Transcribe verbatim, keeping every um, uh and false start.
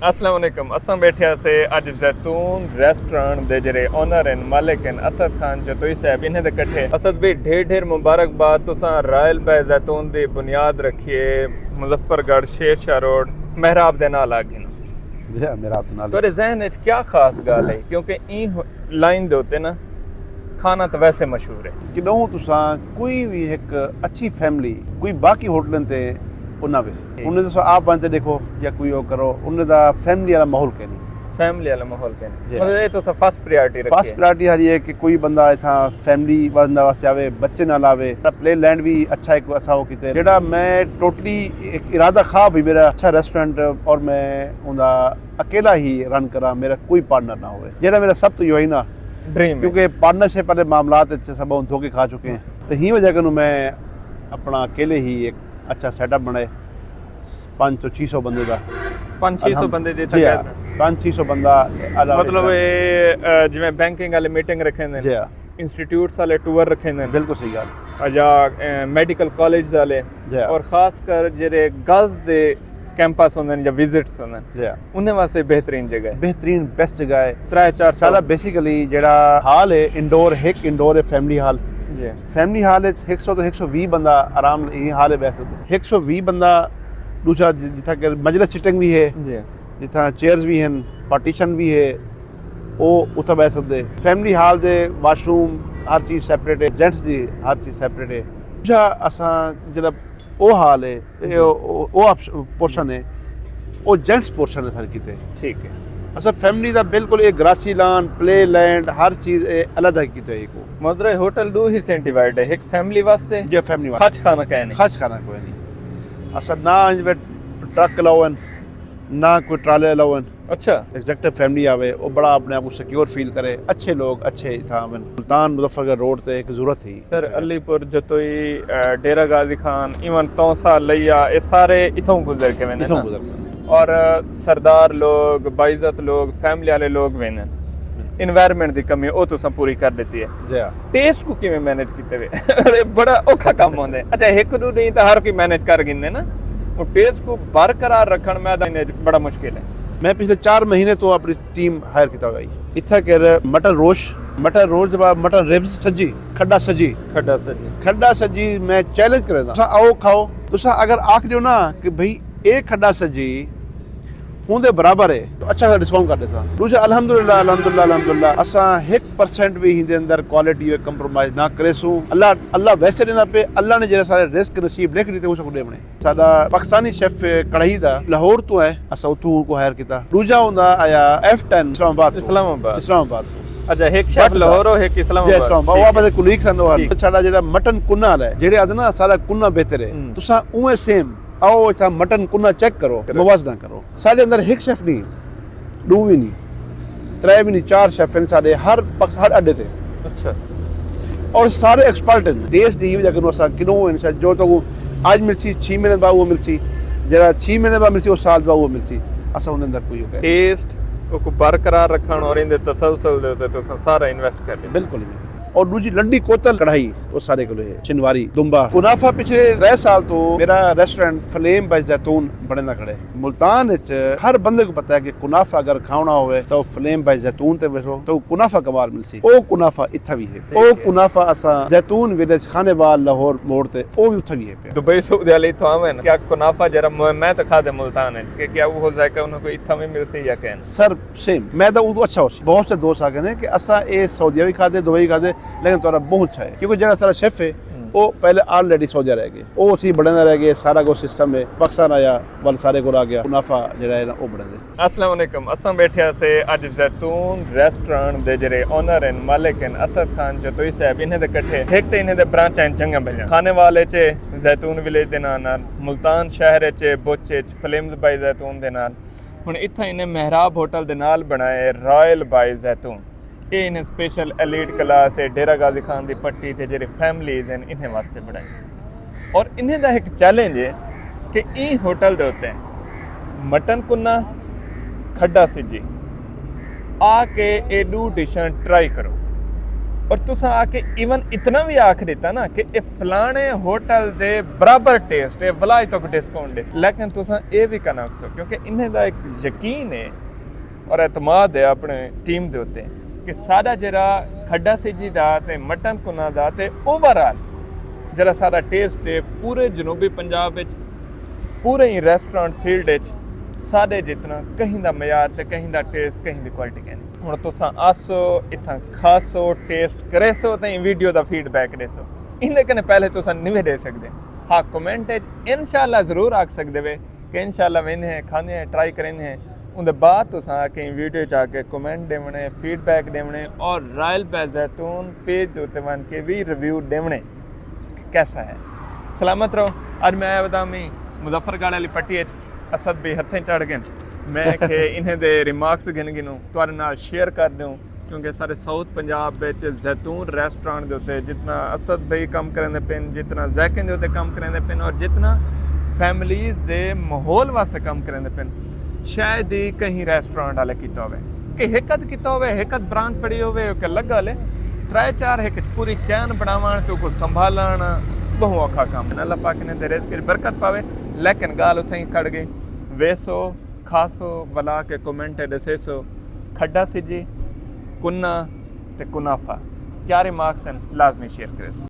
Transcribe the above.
السلام علیکم، اساں بیٹھے ہاسے اڄ زیتون ریسٹورنٹ دے جیڑھے اونر ہن، مالک ہن، اسد خان جتوئی صاحب، انہیں دے کٹھے۔ اسد بھئی، ڈھیر ڈھیر مبارکباد، تساں رائل بائے زیتون دی بنیاد رکھیے، مظفر گڑھ، شیر شاہ روڈ، محراب دے نال آ گھنو۔ جی ہاں، میرا آپ نال۔ تہاݙے ذہن وچ کیا خاص ڳالھ ہے؟ کیونکہ ایں ہو- لائن دے اتے نا کھانا تاں ویسے مشہور ہے۔ کݙوں تساں کوئی وی ہک اچھی فیملی کوئی باقی ہوٹلیں تے او نہ ویسی۔ انہیں تساں آپ ونڄ تے ݙیکھو یا کوئی او کرو، انہیں دا فیملی والا ماحول کائنی۔ فیملی والا ماحول کائنی۔ جی۔ مطلب اے تساں فرسٹ پرائرٹی رکھی فرسٹ ہے۔ پرائرٹی ہاڑی ہے کہ کوئی بندہ اتھاں فیملی بندہ واسطے آوے، بچے نال آوے۔ پلے لینڈ وی اچھا ہک اساں او کیتے۔ جیڑھا میں ٹوٹلی ایک ارادہ خواب ہی میرا اچھا ریسٹورنٹ اور میں اوندا اکیلا ہی رن کراں، میرا کوئی پارٹنر نہ ہووے۔ جیڑھا میرا سب توں ایہو ہی نا، ڈریم ہے۔ کیونکہ پارٹنرشپ والے معاملات وچ اساں ٻہوں دھوکے کھا چکے ہیں۔ تے ہی وجہ کنوں میں اپݨا اکیلے ہی ایک اچھا سیٹ اپ بݨائے، پنج توں چھی سو بندے دا۔ پنج چھی سو الحمد- بندے دی جی ہاں، تقریباً۔ پنج چھی سو بندہ۔ الحمد مطلب للہ۔ اے، اے، جیویں بینکنگ والے میٹنگ رکھیندے ہن، جی ہاں۔ انسٹیٹیوٹس والے ٹور رکھیندے ہن، بالکل صحیح ڳالھ۔ یا، اے، میڈیکل کالجز والے، جی ہاں۔ اور خاص کر جیڑھے گرلز دے کیمپس ہوندے ہن یا وزٹس ہوندے ہن، جی ہاں۔ انہیں واسطے بہترین جگہ ہے۔ بہترین بیسٹ جگہ ہے۔ ترے چار سو۔ سارا بیسیکلی جیڑھا ہال ہے انڈور، ہک انڈور ہے فیملی ہال۔ جی۔ فیملی ہال وچ ہک سو توں ہک سو ویہہ بندہ آرام نال ایں ہال وچ ٻہہ سڳدے۔ ہک سو ویہہ بندہ، ݙوجھا ج- جتھاں کہ مجلس سٹنگ وی ہے، جی۔ جتھاں چیئرز وی ہن، پارٹیشن وی ہے، او اتھاں ٻہہ سڳدے۔ فیملی ہال دے واش روم ہر چیز سیپریٹ ہے، جینٹس دی ہر چیز سیپریٹ ہے۔ ݙوجھا اساں جیڑھا او ہال ہے، اے او- او- او آپش- پورشن ہے، او جینٹس پورشن ہے سارے کیتے۔ ٹھیک ہے۔ اساں فیملی دا بالکل اے گراسی لان، پلے لینڈ، ہر چیز اے علیحدہ کیتے ہے کو۔ مطلب ہوٹل ݙو حصے ڈیوائڈ ہے، ہک فیملی واسطے، جی فیملی واسطے۔ خرچ خانہ کائنی۔ خرچ خانہ کوئی نہیں۔ اساں نہ انج وچ ٹرک الاؤ ہن، نہ کوئی ٹرالے الاؤ ہن۔ اچھا۔ ایگزیکٹو فیملی آوے، او بڑا اپݨے آپ کوں سیکیور فیل کرے، اچھے لوگ اچھے اتھاں آون۔ ملتان مظفر گڑھ روڈ تے ہک ضرورت ہی۔ سر علی پور جتوئی، اے، ڈیرہ غازی خان، ایون تونسہ، لیا، اے سارے اتھوں گزر کے ویندے اتھوں نا؟ گزر کے ویندے۔ اور سردار لوگ، باعزت لوگ، فیملی والے لوگ ویندے ہن۔ انوائرمنٹ دی کمی او تساں پوری کر ݙتی ہے۔ جی ہاں۔ ٹیسٹ کوں کیویں مینج کیتے وے؟ اے بڑا اوکھا کم ہوندا ہے۔ اچھا، ہک ݙو ݙینھ تاں ہر کوئی مینج کر گھندے نا، او ٹیسٹ کوں برقرار رکھݨ میں تاں انہیں بڑا مشکل ہے۔ میں پچھلے چار مہینے توں اپݨی ٹیم ہائر کیتا ہویا ہے۔ اتھاں کر مٹن روش، مٹن روش دے بعد مٹن ریبز سجی، کھڈا سجی۔ کھڈا سجی۔ کھڈا سجی میں چیلنج کریندا۔ تساں آؤ کھاؤ، تساں اگر آکھ ݙیو نا کہ بھئی اے کھڈا سجی ہوندے برابر ہے، تو اچھا سا ڈسکاؤنٹ کر ݙیساں۔ ݙوجھا الحمدللہ، الحمدللہ، الحمدللہ، اساں ہک پرسینٹ وی ہیندے اندر کوالٹی وچ کمپرومائز نہ کریسوں۔ اللہ، اللہ ویسے ݙیندا پئے، اللہ نے جیڑھے سارے رزق نصیب لکھ ݙتے، او ساکوں ݙیوݨے۔ ساݙا پاکستانی شیف کڑاہی دا لاہور توں ہے، اساں اتھوں کو ہائر کیتا۔ ݙوجھا ہوندا آیا ایف ٹین اسلام آباد توں۔ اسلام آباد۔ اسلام آباد توں۔ اچھا، ہک شیف بٹ دا۔ لاہور ہو، ہک اسلام جی، آباد۔ اسلام آباد۔ ٹھیک او ہے۔ آپس دے کولیگز ہن، او ہن۔ ٹھیک۔ ساݙا جیڑھا مٹن کنا ہے، جیڑھے آہدے نا سارا کنا بہتر ہے۔ ہوں۔ تساں اوویں سیم آؤ اتھاں مٹن کنا چیک کرو، کرو۔ موازنہ کرو۔ ساݙے اندر ہک شیف نہیں، ݙو وی نہیں، ترے وی نہیں، چار شیف ہن ساݙے ہر پکس-، ہر اڈے تے۔ اچھا۔ اور سارے ایکسپرٹ ہن۔ ٹیسٹ دی ہی وجہ کنوں اساں کنوں ہن شاید جو تہاکوں اڄ ملسی، چھی مہینے بعد او ملسی، جیڑھا چھی مہینے بعد ملسی، او سال بعد او ملسی۔ اساں اوندے اندر کوئی ہو گئے۔ ٹیسٹ کو برقرار رکھݨ اور ایندے تسلسل دے اتے تساں سارا انویسٹ کر ݙتا۔ بالکل ہی۔ اور ݙوجھی لݙی کوتل کڑاہی او سارے کولے ہے، چنواری، دمبا۔ کنافہ پچھلے ترے سال توں میرا ریسٹورنٹ فلیم بائی زیتون بݨیندا کھڑے۔ ملتان وچ ہر بندے کوں پتہ ہے کہ کنافہ اگر کھاوݨا ہووے تاں او فلیم بائی زیتون تے ویسو تاں او کنافہ کمال ملسی۔ او کنافہ اتھاں وی ہے۔ او کنافہ اساں زیتون ولیج خانیوال لاہور موڑ تے او وی اتھاں وی ہے پیا۔ دبئی سعودی والے اتھوں آوے نا، کیا کنافہ جیڑھا میں، میں تاں کھادے ملتان وچ، کہ کیا اوہو ذائقہ انہاں کوں اتھاں وی ملسی یا کائنی؟ سر، سیم۔ میں تاں اودوں اچھا ہوسی۔ بہت سے دوست آکھدے نے کہ اساں اے سعودیہ وی کھادے، دبئی وی کھادے، لیکن تہاݙا بہت اچھا ہے۔ کیونکہ جیڑھا ساݙا شیف ہے، ہوں۔ او پہلے آلریڈی سعودیہ رہ ڳئے۔ او اسی بݨیندا رہ ڳئے، سارا کجھ سسٹم ہے۔ پاکستان آیا، ول سارے کول آ ڳیا۔ کنافہ جیڑھا ہے نا، او بݨیندے۔ السلام علیکم، اساں بیٹھے ہاسے اڄ زیتون ریسٹورنٹ دے جیڑھے اونر ہن، مالک ہن، اسد خان جتوئی صاحب، انہیں دے کٹھے۔ ہک تے انہیں دے برانچاں ہن چنڳیاں بھلیاں۔ خانیوال وچ ہے، زیتون ولیج دے ناں نال، ملتان شہر وچ ہے، بچ وچ، فلیمز بائی زیتون دے نال۔ ہݨ اتھاں انہیں محراب ہوٹل دے نال بݨائے رائل بائی زیتون۔ اے انہیں سپیشل ایلیٹ کلاس ہے، ڈیرہ غازی خان دی پٹی تے جیڑھے فیملیز ہن، انہیں واسطے بݨائی۔ اور انہیں دا ہک چیلنج ہے کہ ایں ہوٹل دے اتے مٹن کنا، کھڈا سجی، آ کے اے ݙو ڈشاں ٹرائی کرو۔ اور تساں آ کے ایون اتنا بھی آکھ دیتا نا کہ اے فلانے ہوٹل دے برابر ٹیسٹ ہے، ولا اج تک ڈسکاؤنٹ ڈس، لیکن تساں اے بھی کنا آکھسو، کیونکہ انہیں دا ایک یقین ہے اور اعتماد ہے اپنے ٹیم دے اتے کہ سارا جڑا کھڈا سجی دا تے مٹن کنا دا تے اوور آل جڑا سارا ٹیسٹ ہے پورے جنوبی پنجاب وچ، پورے ہی ریسٹورنٹ فیلڈ وچ ساڈے جتنا کہیں دا معیار تے کہیں دا ٹیسٹ، کہیں دی کوالٹی کہیں نہیں۔ ہن تساں آسو، اتھاں کھاسو، ٹیسٹ کریسو تے ویڈیو دا فیڈ بیک ڈیسو۔ ایندے کنے پہلے تساں نہیں ڈے سکدے۔ ہاں، کمنٹ وچ انشاءاللہ ضرور آکھ سکدے وے کہ انشاءاللہ ویندے ہیں، کھاندے ہیں، ٹرائی کریندے ہیں۔ اوندے بعد تساں آ کے ویڈیو چا کے کمنٹ ڈیونے، فیڈ بیک ڈیونے اور رائل بے زیتون پیج دے اتے ون کے بھی ریویو ڈیونے کہ کیسا ہے۔ سلامت رہو۔ اج میں آیا ودا میں مظفر گڑھ والی پٹی وچ، اسد بھی ہتھیں چڑھ گئے۔ میں کہ انہیں دے ریمارکس گھن گھنوں تہاڈے نال شیئر کر دیوں، کیونکہ سارے ساؤتھ پنجاب وچ زیتون ریسٹورنٹ دے اتے جتنا اسد بھائی کم کریندے پن، جتنا ذائقیں دے اتے کم کریندے پن اور جتنا فیملیز دے ماحول واسطے کم کریندے پن، شاید ہی کہیں ریسٹورنٹ والے کیتا ہوئے کہ ہک ادھ کیتا ہوئے، ہک ادھ برانچ پڑی ہوئے کہ لگا لے، ترے چار ہک پوری چین بناون تے کو سنبھالن بہوں اوکھا کم ہے۔ اللہ پاک نے دے رزق وچ برکت پاوے۔ لیکن گال اتھے ہی کھڑ گئی۔ ویسو، کھاسو، ولا کے کمنٹ ڈسیسو، کھڈا سجی، کنا تے کنافہ کیا ریمارکس ہیں، لازمی شیئر کریسو۔